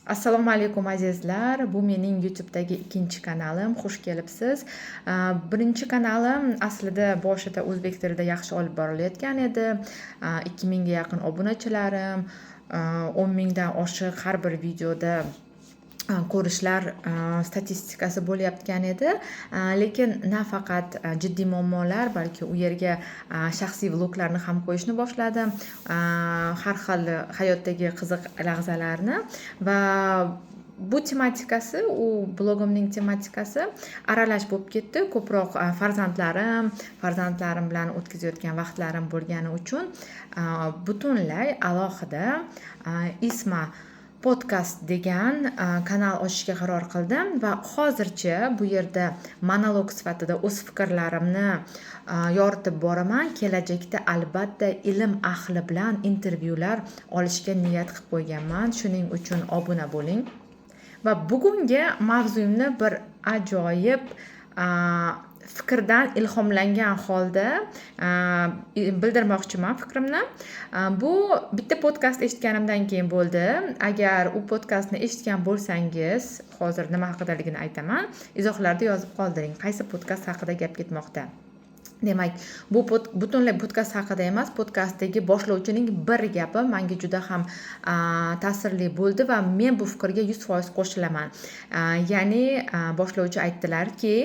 Assalomu alaykum, azizlar. Bu mening YouTube'dagi ikkinchi kanalim. Xush kelibsiz. Birinchi kanalim aslida boshida o'zbek tilida yaxshi olib borilayotgan edi. 2000 ga yaqin obunachilarim, 10 000 dan oshiq har bir videoda ko'rishlar statistikasi bo'layotgan edi. Lekin nafaqat jiddiy muammolar, balki u yerga shaxsiy vloglarni ham qo'yishni boshladim. Har xil hayotdagi qiziq lahzalarni va bu tematikasi, u blogimning tematikasi aralash bo'lib ketdi. Ko'proq farzandlarim bilan o'tkazayotgan vaqtlarim bo'lgani uchun butunlay alohida Isma podkast degan kanal ochishga qaror qildim va hozircha bu yerda monolog sifatida o'z fikrlarimni yoritib boraman. Kelajakda albatta ilm ahli bilan intervyular olishga niyat qilib qo'yganman. Shuning uchun obuna bo'ling. Va bugungi mavzuyimni bir ajoyib fikrdan ilhomlangan holda bildirmoqchiman fikrimni. Bu bitta podkast eshitganimdan keyin bo'ldi. Agar u podkastni eshitgan bo'lsangiz, hozir nima haqidaligini aytaman. Izohlarda yozib qoldiring, qaysi podkast haqida gap ketmoqda. Demak, bu butunlay podkast haqida emas, podkastdagi boshlovchining bir gapi menga juda ham ta'sirli bo'ldi va men bu fikrga 100% qo'shilaman. Ya'ni boshlovchi aytdilarki,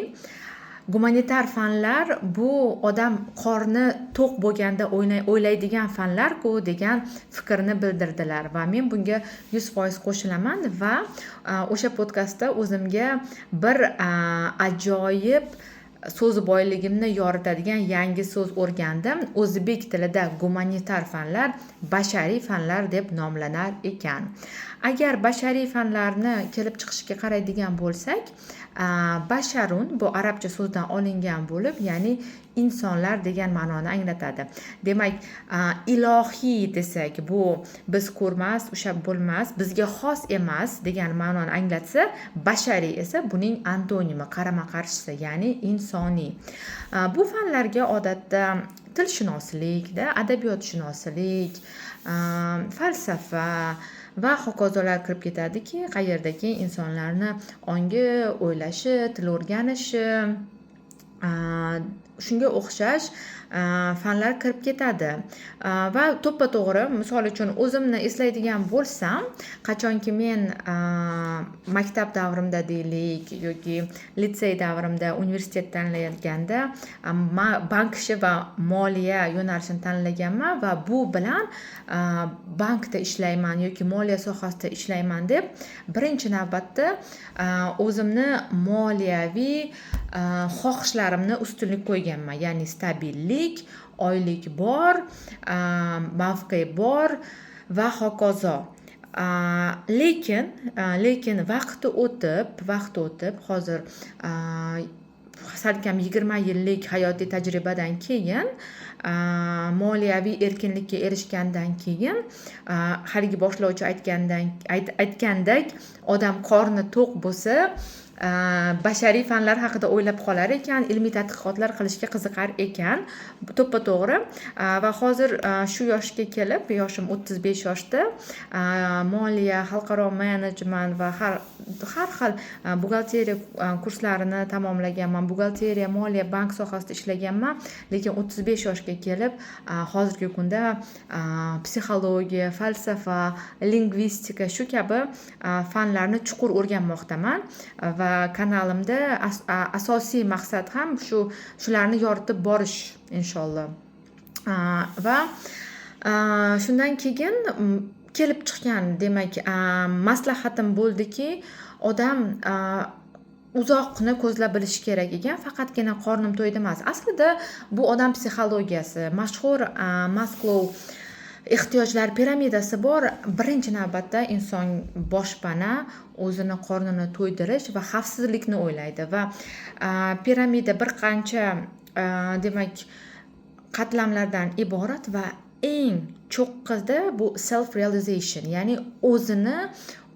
gumanitar fanlar bu odam qorni to'q bo'lganda o'ylaydigan fanlar-ku degan fikrni bildirdilar va men bunga 100% qo'shilaman va o'sha podkastda o'zimga bir ajoyib so'z boyligimni yoritadigan yangi so'z o'rgandim. O'zbek tilida gumanitar fanlar bashariy fanlar deb nomlanar ekan. Agar bashariy fanlarni kelib chiqishiga qaraydigan bo'lsak, basharun bu arabcha so'zdan olingan bo'lib, ya'ni insonlar degan ma'noni anglatadi. Demak, ilohiy desak, bu biz ko'rmas, ushlab bo'lmas, bizga xos emas degan ma'noni anglatsa, bashariy esa buning antonimi, qarama qarshisi, ya'ni insoniy. Bu fanlarga odatda tilshunoslikda, adabiyotshunoslik, falsafa va hokazolar kirib ketadiki, qayerdaki insonlarni ongi, o'ylashi, til o'rganishi, shunga o'xshash fanlar kirib ketadi. Va to'ppa to'g'ri, misol uchun, o'zimni eslaydigan bo'lsam, qachonki men maktab davrimda deylik yoki litsey davrimda universitet tanlayotganda bank ishi va moliya yo'nalishini tanlaganman va bu bilan bankda ishlayman yoki moliya sohasida ishlayman deb birinchi navbatda o'zimni moliyaviy xohishlarimni ustunlik qo'yganman. Ya'ni stabillik, oylik bor, mavqe bor va hokazo. Lekin vaqti o'tib, hozir salkam 20 yillik hayotiy tajribadan keyin, moliyaviy erkinlikka erishgandan keyin, haligi boshlovchi aytgandek, odam qorni to'q bo'lsa, bashariy fanlar haqida o'ylab qolar ekan, ilmiy tadqiqotlar qilishga qiziqar ekan. To'ppa to'g'ri. Va hozir shu yoshga kelib, yoshim 35 yoshda, moliya, xalqaro menejment va har xil buxgalteriya kurslarini tamomlaganman. Buxgalteriya, moliya, bank sohasida ishlaganman, lekin 35 yoshga kelib, hozirgi kunda psixologiya, falsafa, lingvistika, shu kabi fanlarni chuqur o'rganmoqdaman va kanalimda asosiy maqsad ham shularni yoritib borish, inshaalloh. Va shundan keyin kelib chiqqan, demak, maslahatim bo'ldiki, odam uzoqni ko'zlab bilishi kerak ekan, faqatgina qornim to'ydi emas. Aslida bu odam psixologiyasi, mashhur Maslou ehtiyojlar piramidasi bor. Birinchi navbatda inson boshpana, o'zini qornini to'ydirish va xavfsizlikni o'ylaydi va piramida bir qancha, demak, qatlamlardan iborat va eng cho'qqida bu self realization, ya'ni o'zini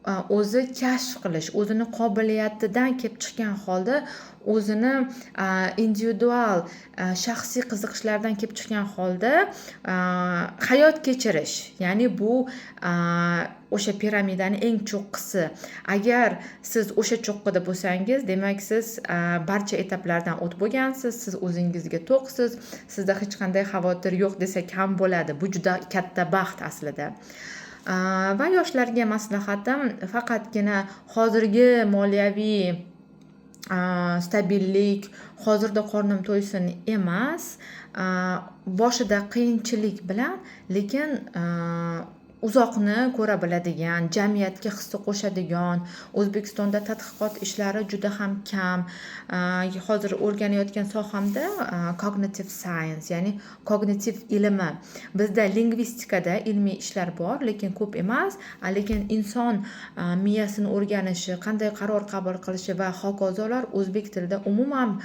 o'zi kashf qilish, o'zini qobiliyatidan kelib chiqqan holda, o'zini individual, shaxsiy qiziqishlaridan kelib chiqqan holda hayot kechirish. Ya'ni bu o'sha piramidani eng cho'qqisi. Agar siz o'sha cho'qqida bo'lsangiz, demak, siz barcha etaplardan o'tib bo'lgansiz, siz o'zingizga to'qsiz, sizda hech qanday xavotir yo'q desak ham bo'ladi. Bu juda katta baxt aslida. Va yoshlarga maslahatim: faqatgina hozirgi moliyaviy stabillik, hozirda qornim to'ysin emas, boshida qiyinchilik bilan, lekin uzoqni ko'ra biladigan, jamiyatga hissa qo'shadigan. O'zbekistonda tadqiqot ishlari juda ham kam. Hozir o'rganayotgan sohamda cognitive science, ya'ni kognitiv ilmi. Bizda lingvistikada ilmiy ishlar bor, lekin ko'p emas. Lekin inson miyasini o'rganishi, qanday qaror qabul qilishi va hokazolar, o'zbek tilida umuman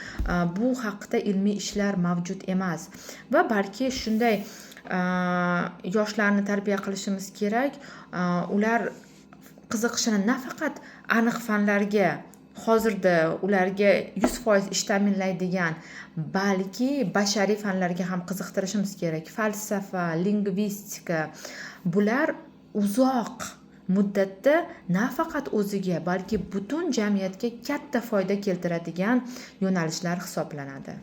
bu haqda ilmiy ishlar mavjud emas. Va balki shunday yoshlarni tarbiya qilishimiz kerak, ular qiziqishini nafaqat aniq fanlarga, hozirda ularga 100% ish ta'minlaydigan, balki bashariy fanlarga ham qiziqtirishimiz kerak. Falsafa, lingvistika, bular uzoq muddatda nafaqat o'ziga, balki butun jamiyatga katta foyda keltiradigan yo'nalishlar hisoblanadi.